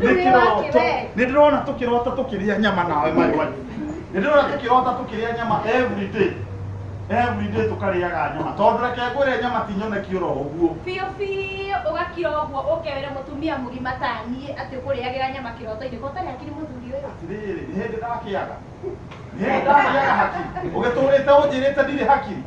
Nĩ kĩroto. Nĩ ndĩrona tũkĩrota tũkĩrĩa nyama nawe my wife. Nĩ ndĩrona tũkĩrota tũkĩrĩa nyama every day. Every day tũkarĩaga nyama. Tondũ reke ngwĩre nyama ti nyoneki oro ũguo. Biũ biũ ũgakira ũguo ũkewĩra mũtumia mũgima ta niĩ atĩ ũkũrĩagĩra nyama kĩroto-inĩ ko ũtarĩ hakiri mũthuri ũyũ. Atĩrĩrĩ, nĩ hĩndĩ ndakĩaga. Nĩ hĩndĩ ndakĩaga hakiri. Ũgĩtũrĩte ũnjĩrĩte ndirĩ hakiri.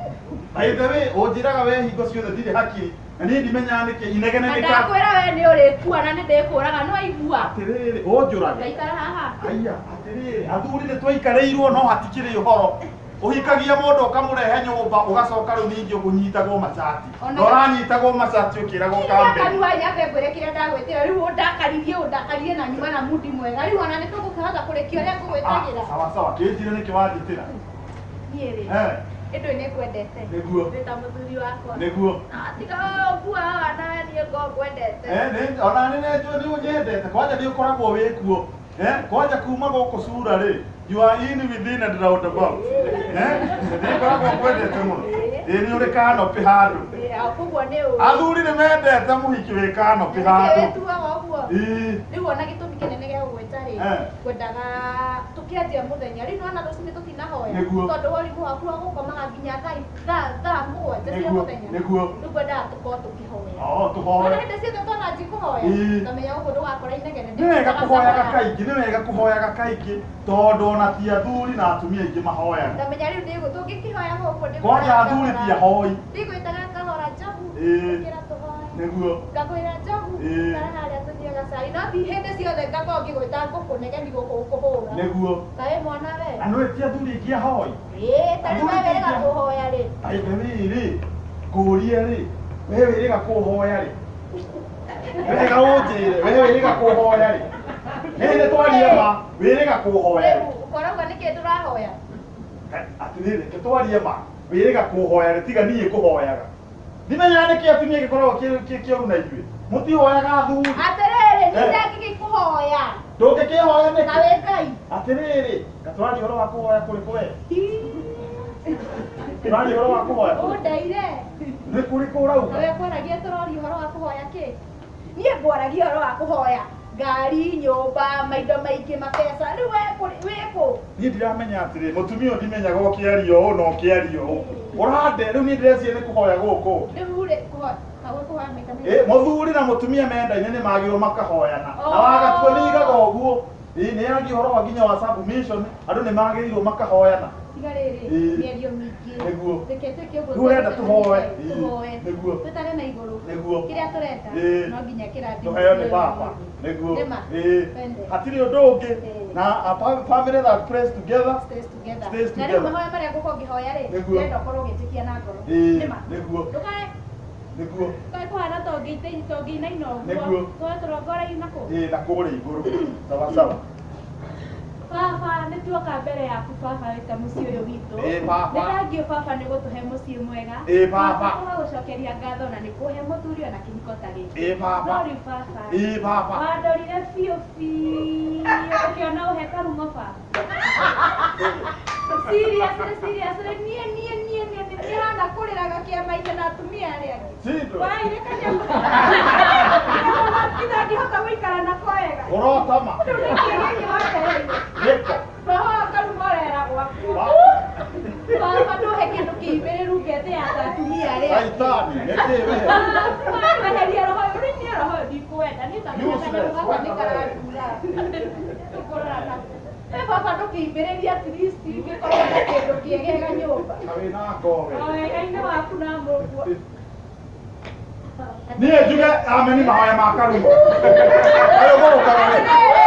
By the way, ũnjĩraga we hingo ciothe ndirĩ hakiri. Na niĩ ndimenyaga nĩkĩ inegene Na nĩ ka. ndakwĩra we nĩ ũrĩkua na nĩ ndĩkũraga no aigua. Atĩrĩrĩ, ũnjũrage. Ngaikara haha. Aya, atĩrĩrĩ, athuri nĩ twaikarĩirwo no hatikĩrĩ ũhoro. Ũhikagia mũndũ ũkamũrehe nyũmba ũgacoka rĩu ningĩ ũkũnyitagwo macati. Na ũranyitagwo macati ũkĩragwo Kiria kambeni. kanua nyambe ngwĩre kĩrĩa ndagwĩtĩra rĩu ũndakaririe ũndakaririe na nyuma na mundi mwega rĩu ona nĩ tũgũkĩhota kũrĩkia ũrĩa ngũgwĩtagĩra. Ah, sawa sawa, kĩnjĩre nĩkĩ wanjĩtĩra. Niĩ rĩ Eh, ĩndũ nĩ ngwendete. Nĩguo. Wĩ ta mũthuri wakwa. Nĩguo. Na tiga ũguo na niĩ ngo ngwendete. Eh, nĩ ona nĩ nĩ nĩ ũnyendete kwanja nĩ ũkoragwo wĩ kuo. Eh, kwanja kuma gũkũ cura rĩ, you are in within and round about. Eh, nĩ ngoragwo ngwendete mũno. Ĩ nĩ ũrĩ kanopĩ handũ. Ĩ, koguo nĩ ũĩ. Athuri nĩ mendete mũhiki wĩ kanopĩ handũ. Wĩtuaga ũguo. Ĩ. Rĩu ona gĩtũmi kĩnene gĩa gũgwĩta rĩ Eh. ngwendaga tũkĩanjia mũthenya rĩu nĩwona rũcinĩ tũtinahoya Nĩguo. tondũ warimũ waku wa gũkomaga nginya thaa 7 cia Nĩguo, mũthenya nĩguo. rĩu ngwendaga tũkorwo tũkĩhoya. Oh, tũhoe. Ona hĩndĩ ciothe twananji kũhoya Ĩ. ngamenya gũkũ ndũgakora inegene. Nĩ wega kũhoyaga kaingĩ, nĩ wega kũhoyaga kaingĩ tondũ ona ti athuri na atumia aingĩ mahoyaga. Ngamenya rĩu ndĩgũ tũngĩkĩhoya gũkũ ndĩgwĩtaga Kwanja athuri ti ahoi. Ndigwĩtaga kahora njogu Ĩ. ũkĩra tũhoe. Nĩguo. Ngakwĩra njogu Ĩ. kara harĩa tũnyuaga cai no ti hĩndĩ ciothe ngakorwo ngĩgwĩta ngũkũnegeni gũkũ gũkũhũra. Nĩguo. Kaĩ mwana we. Na nĩ ti athuri aingĩ ahoi. Ĩ, ta rĩu we wĩrĩga kũhoya rĩ. By the way rĩ, ngũrie rĩ, we wĩrĩga kũhoya rĩ. Wega ũnjĩre, we wĩrĩga kũhoya rĩ. Nĩ nĩ twarie ma, wĩrĩga kũhoya rĩ. Rĩu ũkorauga nĩkĩ ndũrahoya? Atĩrĩrĩ, reke twarie ma, wĩrĩga kũhoya rĩ, tiga niĩ kũhoyaga. Ndimenyaga nĩkĩ atumia gĩkoragwo kĩ kĩũru na ithuĩ. Mũtihoyaga athuri. Atĩrĩrĩ, niĩ Eh. ndangĩgĩkũhoya. Ndũngĩkĩhoya Na nĩkĩ? wĩ Ngai. Atĩrĩrĩ, gatwaria ũhoro wa kũhoya kũrĩkũ we? Tũraria ũhoro wa kũhoya kũrĩkũ? Ũndeire. Nĩ kũrĩkũ ũrauga? Na we kwaragia tũroria ũhoro wa kũhoya kĩ? Niĩ ngwaragia ũhoro wa kũhoya ngari, nyũmba, maindo maingĩ, mabeca. Rĩu we wĩ kũ? Niĩ ndiramenya atĩrĩ, mũtumia ũyũ ndimenyaga ũkĩaria ũũ na ũkĩaria ũũ. Ũrande, rĩu niĩ ndĩreciria nĩ kũhoya gũkũ. Rĩu rĩ, kũhoya kagwe kũhoya maita maingĩ. Ĩ, mũthuri na mũtumia mendaine nĩ magĩrĩirwo makahoyana. Na Oh. wagatua nĩ igaga ũguo. Ĩ, nĩ yaragia ũhoro wa nginya wa submission, andũ nĩ magĩrĩirwo makahoyana. Tiga rĩrĩ, Ĩ. mĩario mĩingĩ. Nĩguo. Reke twĩke ũguo. Rĩu ũrenda tũhoe. Ĩ, Tũhoe. nĩguo. Twĩtane na igũrũ. Nĩguo. Kĩrĩa tũrenda. Ĩ. No nginya kĩrathimo. Tũheo nĩ baba. Nĩguo. Nĩma. Ĩ. Twende. Hatirĩ ũndũ ũngĩ. Ĩ. Na a family that prays together Stays together. Stays Na rĩu together. mahoya marĩa ngũkorwo ngĩhoya rĩ, Nĩguo. ndĩrenda ũkorwo ũgĩtĩkia na ngoro. Ĩ, Nĩma. nĩguo. Ndũkae Nĩguo. ndũkae kũhana ta ũngĩinaina ũguo. Nĩguo. Tũhoe tũrongoreirie na kũ? Ĩ, na kũrĩa igũrũ. Sawa sawa. Baba nĩ tuoka mbere yaku baba wĩ ta mũciĩ ũyũ witũ. Ĩ, baba. Nĩ thangio baba nĩ gũtũhe mũciĩ mwega. Ĩ, baba. Tũgagũcokeria ngatho na nĩ kũhe mũthuri ona kĩhiko ta gĩkĩ. Ĩ, baba. No rĩu baba. Ĩ, baba. Wandorire biũ biũ ũkĩona ũhe karumo baba. Seriously, seriously, niĩ niĩ niĩ niĩ nĩ hana kũrĩraga kĩama-inĩ na atumia arĩa angĩ. Sindo. Waire kanyamũ. Ndingĩhota gũikara nako wega. Ũrotama. Rĩu nĩkĩ gĩkĩ wandeheire? Gĩko. Roho wa karumo ũrera gwaku. Baba ndũhe kĩndũ kĩimĩrĩru ngethĩa ta atumia arĩa angĩ. Caitani, nĩkĩ we? Weheria roho ũyũ, rĩu niĩ roho ũyũ ndikwenda. Niĩ ta Useless. kanyamũ gaka nĩ karandura. Tũkũrora nako. We baba ndũkĩimĩrĩrie at least ingĩkorwo na kĩndũ kĩegega nyũmba. Na wĩna ngowe. O wega-inĩ waku na mũguo. Niĩ njuge ameni mahoya ma karumo. Ũyũ ũgũrũkaga we.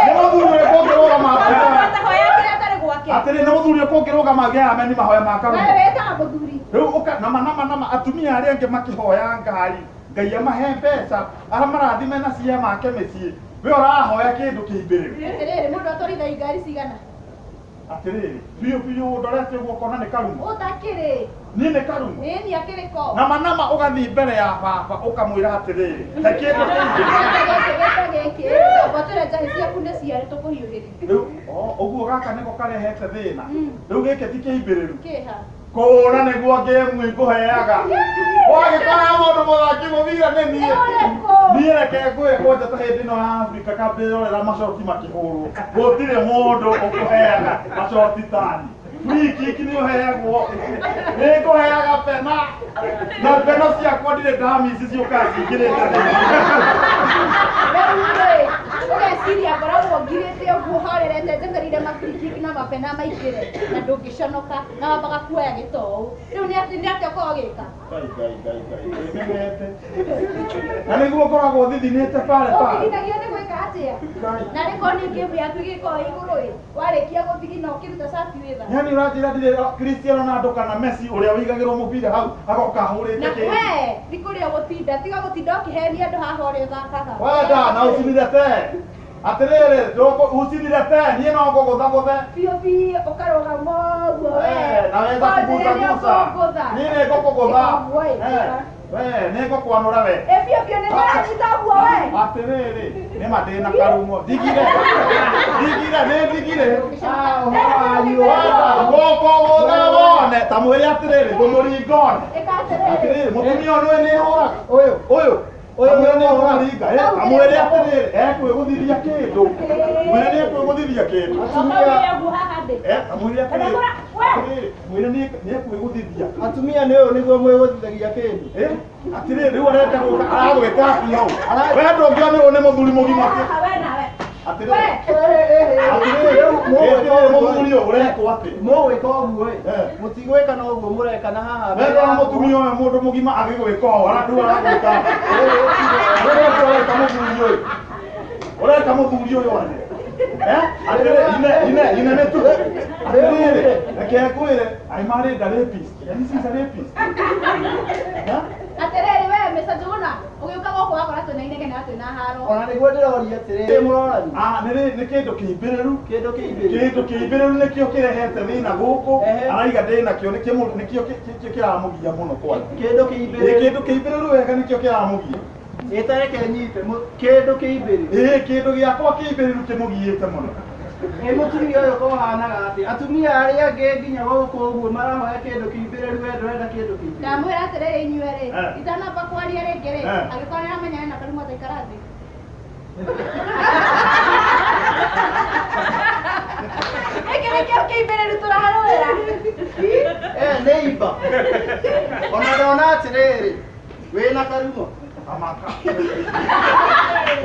Nĩ mũthuri ũrĩkũ ũngĩrũgama akiuga Atahoya kĩrĩa atarĩ gwake. atĩrĩ nĩ mũthuri ũrĩkũ ũngĩrũgama auge ameni mahoya ma We karumo. wĩtaga mũthuri. Rĩu ũka nama nama nama atumia arĩa angĩ makĩhoya ngari Ngai amahe mbeca arĩa marathime na cia make mĩciĩ we ũrahoya kĩndũ kĩimbĩrĩru. Atĩrĩrĩ, mũndũ atwarithagia ngari cigana? Atĩrĩrĩ biũ biũ ndorete ũguo ũkona nĩ karumo. Ũtakĩrĩ. Niĩ nĩ karumo. Ĩni akĩrĩ ko. Nama nama ũgathiĩ mbere ya baba ũkamwĩra atĩrĩrĩ he kĩndũ kĩimbĩrĩru. Gĩta gĩkĩ, ngwatĩra njahĩ ciaku nĩ ciarĩ tũkũhiũhĩrie. Rĩu ũguo gaka nĩko karehete thĩna. Rĩu gĩkĩ ti kĩimbĩrĩru. Kĩha. Kũhũra nĩguo ngĩmu ĩkũheaga. Wagĩkora mũndũ mũthaki mũbira nĩ niĩ. Niĩ reke ngwĩre kwanja ta hĩndĩ ĩno ya Africa Cup ndĩrorera macoti makĩhũrwo. Gũtirĩ mũndũ ũkũheaga macoti tani. Free kick nĩ ũheagwo. Nĩ ngũheaga pena. Na pena ciakwa ndirĩ ndamici ciũkaga cingĩrĩte. Ũgeciria ngoragwo ngirĩte ũguo horerete njetereire mafree kick na mapena maingĩre na ndũngĩconoka na wambaga kuoya gĩtoũ. Rĩu nĩ atĩ nĩ atĩa ũkoragwo ũgĩka? Ngai ngai ngai ngai. Wĩmenyete. Na nĩguo ngoragwo thithinĩte pale pale. Ũthigithagio nĩ gwĩka atĩa? Na rĩkorwo nĩ ngĩmu yaku ĩgĩkorwo igũrũ ĩ, warĩkia gũthigina ũkĩruta cati wĩtha. Yani ũranjĩra ndirĩ Cristiano Ronaldo kana Messi ũrĩa wĩigagĩrwo mũbira hau agoka ahũrĩte Na kĩndũ. we ti kũrĩa ũgũtinda, tiga gũtinda ũkĩhenia andũ haha ũrĩa ũthakaga. Wenda na usinilete. Atĩrĩrĩ, usinilete, niĩ no ngũgũthagũthe. Biũ biũ ũkarũgama ũguo we. Na weza Wanjĩrĩria kuguzaguza. ũkũngũtha. Niĩ nĩ ngũkũgũtha. Ũguo ĩ. We, nĩ ngũkwanũra we. Ĩ biũ biũ nĩ ndĩranyita ũguo we. Atĩrĩrĩ, nĩ ma ndĩna karumo. Ndigire. Ndigire, nĩ ndigire. Wenda ngũkũgũtha wone. Ta mwĩre atĩrĩrĩ, ngũmũringa one. Ĩka atĩrĩrĩ. Atĩrĩrĩ, mũtumia ũyũ nĩ hũraga. Ũyũ. Ũyũ. Ũyũ Mwĩre nĩ nĩ ũraringa. Amwĩre atĩrĩrĩ, ekwĩgũthithia kĩndũ. Mwĩre nĩ ekwĩgũthithia kĩndũ. Ũkaugire ũguo haha ndĩ. Amwĩre atĩrĩrĩ. Atĩrĩrĩ, mwĩre nĩ ekwĩgũthithia. Atumia nĩ ũyũ nĩguo mwĩgũthithagia kĩndũ. Atĩrĩrĩ, rĩu arenda gũka aragwĩka atĩa hau? We ndũngĩonĩrwo nĩ mũthuri mũgima. Haha we nawe. Atĩrĩrĩ. We. Atĩrĩrĩ, rĩu mũthuri ũyũ ũrekwo atĩ. Mũgwĩka ũguo ĩ. Mũtigwĩka na ũguo mũreka na haha. We ndona mũtumia ũyũ mũndũ mũgima agĩgwĩka ũũ, rĩu aragwĩka. Ũreka ũreka mũthuri ũyũ. Ũreka mũthuri ũyũ atĩa? Atĩrĩrĩ, ine ine ine nĩ tu. Atĩrĩrĩ, reke ngwĩre, I married a rapist. This is a rapist. Atĩrĩrĩ we Mr. Njuguna, ũgĩũka gũkũ wakora twĩna inegene na twĩna haro. Ona nĩguo ndĩroria atĩrĩrĩ, mũrorani. Ah, nĩ kĩndũ kĩimbĩrĩru. Kĩndũ kĩimbĩrĩru. Kĩndũ kĩimbĩrĩru nĩkĩo kĩrehete thĩna gũkũ. Araiga ndĩnakĩo nĩkĩo nĩkĩo kĩramũgia mũno kwanja. Kĩndũ kĩimbĩrĩru. Kĩndũ kĩimbĩrĩru wega nĩkĩo kĩramũgia. Ĩtareke nyite kĩndũ kĩimbĩrĩru. Ĩĩ kĩndũ gĩakwa kĩimbĩrĩru kĩmũgiĩte mũno. Ĩ mũtumia ũyũ kohanaga atĩ atumia arĩa angĩ nginya gũkũ ũguo marahoya kĩndũ kĩimbĩrĩru we ndũrenda kĩndũ kĩimbĩrĩru. Ndamwĩra atĩrĩrĩ inyuĩ rĩ, itanamba kwaria rĩngĩ rĩ, angĩkorwo nĩ aramenya ena karumũ ataikara thĩ. Gĩkĩ nĩkĩo kĩimbĩrĩru tũrarũĩra. Nĩ imba. Ona ndona atĩrĩrĩ, wĩna karumo. Amaka.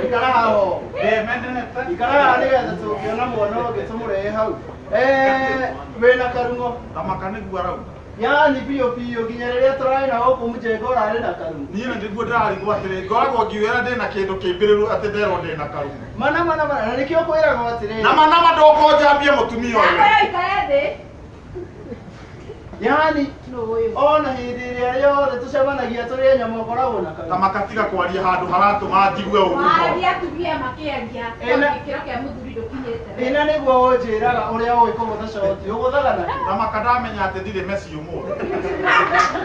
Ikara haho. Ndĩmenete. Ikara haha nĩgetha tũngĩona mwana ũngĩ tũmũrehe hau. Wĩna karumo. Amaka nĩguo arauga. Yani biũ biũ nginya rĩrĩa tũrarĩ na gũkũ mũjengo ũrarĩ na karumo. Niĩ nĩ nĩguo ndĩrarigwo atĩrĩ, ngoragwo ngiwĩra ndĩna kĩndũ kĩimbĩrĩru atĩ nderwo ndĩna karumo. Mana mana mana, na nĩkĩo kwĩragwo atĩrĩrĩ. Nama nama ndũkũnjambie mũtumia ũyũ. Ndakwĩra ũikare thĩ. Yani ona hĩndĩ ĩrĩa yothe tũcemanagia tũrĩe nyama ũkoragwo na karumo. Ta makatiga kwaria handũ haratũma njigue ũru. Waria atumia makĩaria, gĩkĩro kĩa mũthuri ndũkinyĩte. Ĩna nĩguo ũnjĩraga ũrĩa ũĩ kũgũtha coti, ũgũthaga na kĩ? Ta maka ndamenya atĩ ndirĩ Messi ũmũthĩ.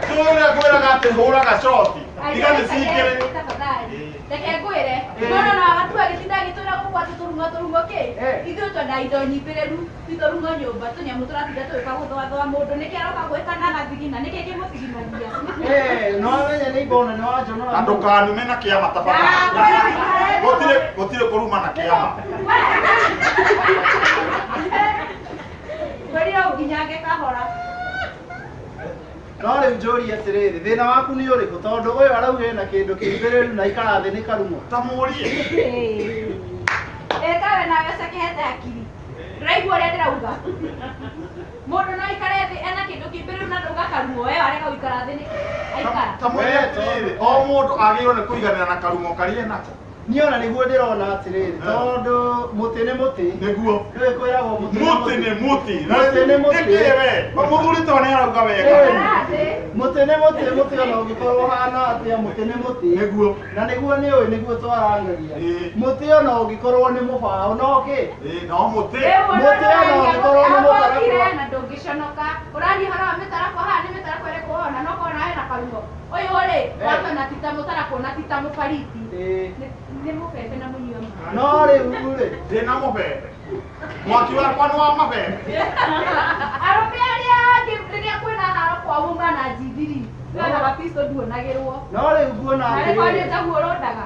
Tũrĩa ngwĩraga atĩ hũraga coti. Tiga nĩ cingĩrĩ. Reke ngwĩre, no no agatua agĩtinda agĩtwĩra gũkũ atĩ tũrung'o tũrung'o kĩ? Ithuĩ twenda indo nyitĩrĩru, ti tũrung'o nyũmba, tũnyamũ tũratinda tũgĩũka gũthũathũa mũndũ. Nĩkĩ aroka gwĩka na agathigina? Nĩkĩ kĩmũthiginagia? No amenye nĩ imba ona nĩ wanjonora. Na ndũkanume na kĩama tafadhali. Gũtirĩ gũtirĩ kũruma na kĩama. Ngwĩrire ũnginyange kahora. No rĩu njũrie atĩrĩrĩ, thĩna waku nĩ ũrĩkũ? Tondũ ũyũ arauga ena kĩndũ kĩimbĩrĩru na aikara thĩ nĩ karumo. Ta mũrie. Ĩkawe nawe ũcekehete hakiri. Ndũraigua ũrĩa ndĩrauga? Mũndũ no aikare thĩ ena kĩndũ kĩimbĩrĩru na ndauga karumo, we warega gũikara thĩ nĩkĩ? Aikara. Ta mwĩre atĩrĩrĩ, o mũndũ agĩrĩirwo nĩ kũiganĩra na karumo karĩa enako. Niĩ ona nĩguo ndĩrona atĩrĩrĩ, tondũ mũtĩ nĩ mũtĩ. Nĩguo. Nĩũĩ kwĩragwo mũtĩ nĩ Mũtĩ nĩ mũtĩ. Mũtĩ nĩ mũtĩ. Nĩkĩ we? Mũthuri to nĩ arauga wega. Mũtĩ nĩ mũtĩ, mũtĩ ona ũngĩkorwo ũhana atĩa, mũtĩ nĩ mũtĩ. Nĩguo. Na nĩguo nĩũĩ nĩguo twarangagia. Mũtĩ ona ũngĩkorwo nĩ mũbaũ no kĩ? No mũtĩ. Mũtĩ ona ũngĩkorwo nĩ mũtarakwa. Na ndũngĩconoka. Ũraria ũhoro wa mĩtarakwa haha nĩ mĩtarakwa ĩrĩkũ wona? No ũkorwo nawe na karumo. Ũyũ rĩ, watona ti ta mũtarakwa na ti ta mũbariti. Nĩ mũbebe na mũnyua maĩ. No rĩu rĩ, ndĩna mũbebe. Mwaki wakwa nĩ wa mabebe. Arũme arĩa angĩ rĩrĩa kwĩna haro kwao mauma na njithiri. We na gapisto nduonagĩrwo. No rĩu nguona Na rĩ kwa atĩrĩrĩ. nĩ taguo ũrondaga.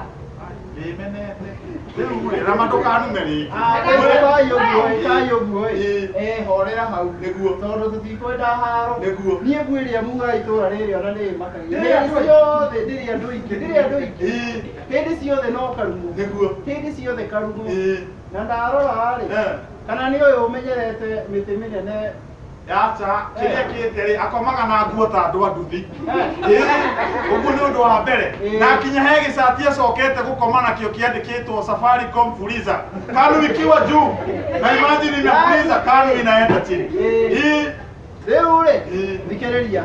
Ndĩmenete. Rĩu rĩ, Rama ndũkanume rĩngĩ. Ah, ĩkai ũguo, ĩkai ũguo ĩ. Ĩĩ. Eh, horera hau. Nĩguo. Tondũ tũtikwenda haro. Nĩguo. Niĩ nguo ĩrĩa mugaga itũra rĩrĩ ona nĩ ĩmakagia. Ndĩrĩ Hĩndĩ andũ aingĩ. ciothe ndĩrĩ andũ aingĩ, ndĩrĩ andũ aingĩ. Ĩĩ. Hĩndĩ ciothe no karumo. Nĩguo. Hĩndĩ ciothe karumo. Ĩĩ. Na ndarora rĩ, Eh. kana nĩ ũyũ ũmenyerete mĩtĩ mĩnene. Aca, kĩrĩa kĩte rĩ, akomaga na nguo ta andũ a nduthi. Eh. Ĩĩ, ũguo nĩ ũndũ wa mbere. Ĩĩ. Na kinya he gĩcati acokete gũkoma nakĩo kĩandĩkĩtwo Safaricom Fuliza. Kanu ikiwa juu. Na imagine imefuliza kanu inaenda chini. Ĩĩ. Ĩĩ. Rĩu rĩ, Ĩĩ. thikĩrĩria.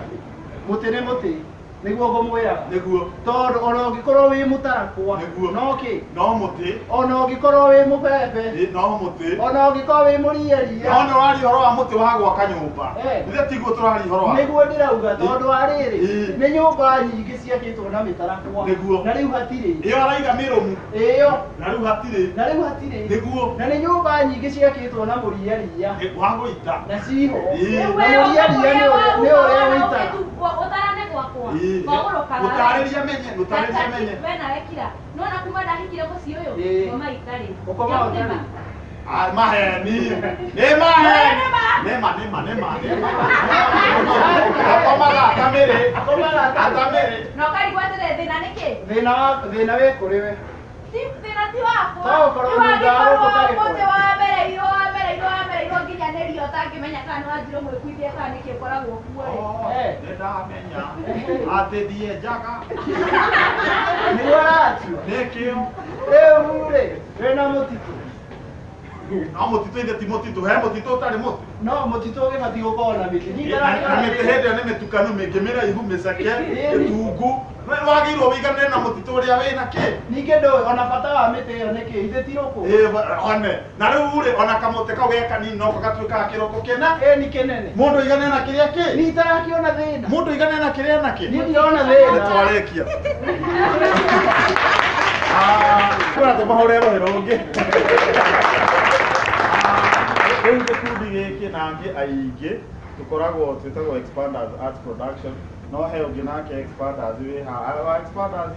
Mũtĩ nĩ mũtĩ. Nĩguo ngũmwĩraga. Nĩguo. Tondũ ona ũngĩkorwo wĩ mũtarakwa, Nĩguo. no kĩ? No mũtĩ. Ona ũngĩkorwo wĩ mũbebe, Ĩĩ, no mũtĩ. ona ũngĩkorwo wĩ mũriaria. No nĩ ũraria ũhoro wa mũtĩ wa gwaka nyũmba. Eh. Ithe tiguo tũraria ũhoro wa. Nĩguo ndĩrauga tondũ wa rĩrĩ, Ĩĩ. nĩ nyũmba nyingĩ ciakĩtwo na mĩtarakwa. Nĩguo. Na rĩu hatirĩ. Ĩyo araiga mĩrũmu. Ĩyo. Na rĩu hatirĩ. Na rĩu hatirĩ. Nĩguo. Na nĩ nyũmba nyingĩ ciakĩtwo na mũriaria. Ĩ, wa gũita. Na ciho. Ĩĩ. Rĩu Na we mũriaria nĩ ũrĩa nĩ ũrĩa ũitaga. ũtarane gwakwa. Ĩĩ. Ngogũrũkaga. Gũtarĩria menye, gũtarĩria menye. We nawe kira. Nona kuma ndahikire mũciĩ ũyũ. Ĩĩ. Ngoma itarĩ. Ũkomaga ũtarĩ. Ah, maheni. Nĩ maheni. Nĩ ma, nĩ ma, nĩ ma, nĩ ma. Akomaga atamĩrĩ. Akomaga atamĩrĩ. Atamĩrĩ. Na ũkarigwo atĩrĩ thĩna nĩkĩ? Thĩna wa thĩna wĩ kũrĩ we. Ti thĩna ti wakwa. To ũkorwo thutha wa Wangĩkorwo gũkũ mũtĩ gĩko. wamereirwo wamereirwo wamereirwo nginya nĩ ria ũtangĩmenya kana nĩ wanjirwo mwĩkuithia kana nĩkĩ ũkoragwo kuo rĩ. Oh, Eh. nĩ ndamenya atĩ ndienjaga Nĩguo aratua. nĩkĩo Rĩu rĩ, wĩna mũtitũ. no mũtitũ ithe ti mũtitũ he mũtitũ ũtarĩ mũtĩ No mũtitũ ũgĩbatiĩ gũkorwo na mĩtĩ. Niĩ na ndĩrakĩona mĩtĩ hĩndĩ ĩyo nĩ mĩtukanu mĩngĩ mĩraihu mĩceke mĩtungu wagĩrĩirwo wĩiganĩre na mũtitũ ũrĩa wĩna kĩ Ningĩ ndũĩ ona bata wa mĩtĩ ĩyo nĩ kĩ, ithe ti rũkũ. Ĩ, one na rĩu rĩ ona kamũtĩ kau ge kanini noko gatuĩkaga kĩroko kĩna Ĩ ni kĩnene. mũndũ aiganĩre na kĩrĩa kĩ Niĩ itarakĩona thĩna. mũndũ aiganĩre na kĩrĩa nakĩ Niĩ ndirona thĩna. twarĩkia kwĩra tũmahũre rũhĩ rũngĩ rĩu gĩkundi gĩkĩ na angĩ aingĩ tũkoragwo twĩtagwo Expanders Arts Production no he ũngĩ nake Expanders wĩ haha wa Expanders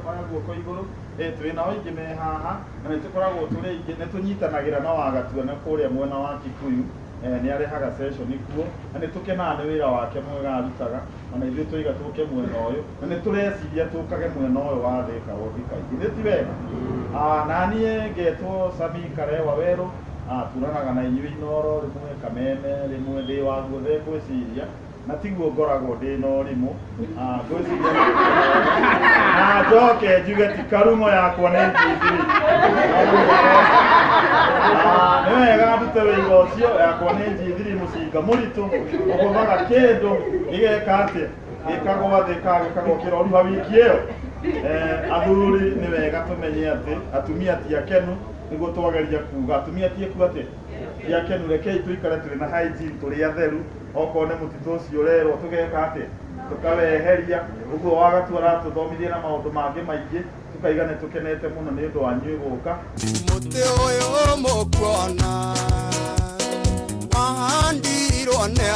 oya guoko igũrũ ĩ twĩ nao aingĩ me haha na nĩ tũkoragwo tũrĩ aingĩ nĩ tũnyitanagĩra na wagatua na kũrĩa mwena wa Kikuyu nĩ arehaga session kuo na nĩ tũkenaga nĩ wĩra wake mwega arutaga ona ithuĩ tũiga tũke mwena ũyũ na nĩ tũreciria tũkage mwena ũyũ wa Thika Road kaingĩ nĩ ti wega. Ah, na niĩ ngetwo Sami Karewa Werũ. Ah, turanaga na inyuĩ Inoro rĩmwe Kameme rĩmwe ndĩ wa guothe ngwĩciria na tiguo ngoragwo ndĩ na ũrimũ. Ah, ngwĩciria na njoke njuge ti karumo yakwa nĩ njithiri. Ah, nĩ wega ndute wĩira ũcio yakwa nĩ njithiri mũcinga mũritũ ũgũthaga kĩndũ gĩgeka atĩa gĩkagwa thĩ kana gĩkagwa kĩroruha wiki ĩyo. Athuri nĩ wega tũmenye atĩ atumia ti akenu nĩguo twageria kuga atumia ti aku atĩ ti akenu rekei tũikare tũrĩ na hygiene tũrĩ atheru okorwo nĩ mũtitũ ũcio ũrerwo tũgeka atĩa tũkaweheria ũguo wagatua aratũthomithia na maũndũ mangĩ maingĩ tũkaiga nĩ tũkenete mũno nĩ ũndũ wanyu gũka. Mũtĩ ũyũ mũkuona wahandirwo nĩ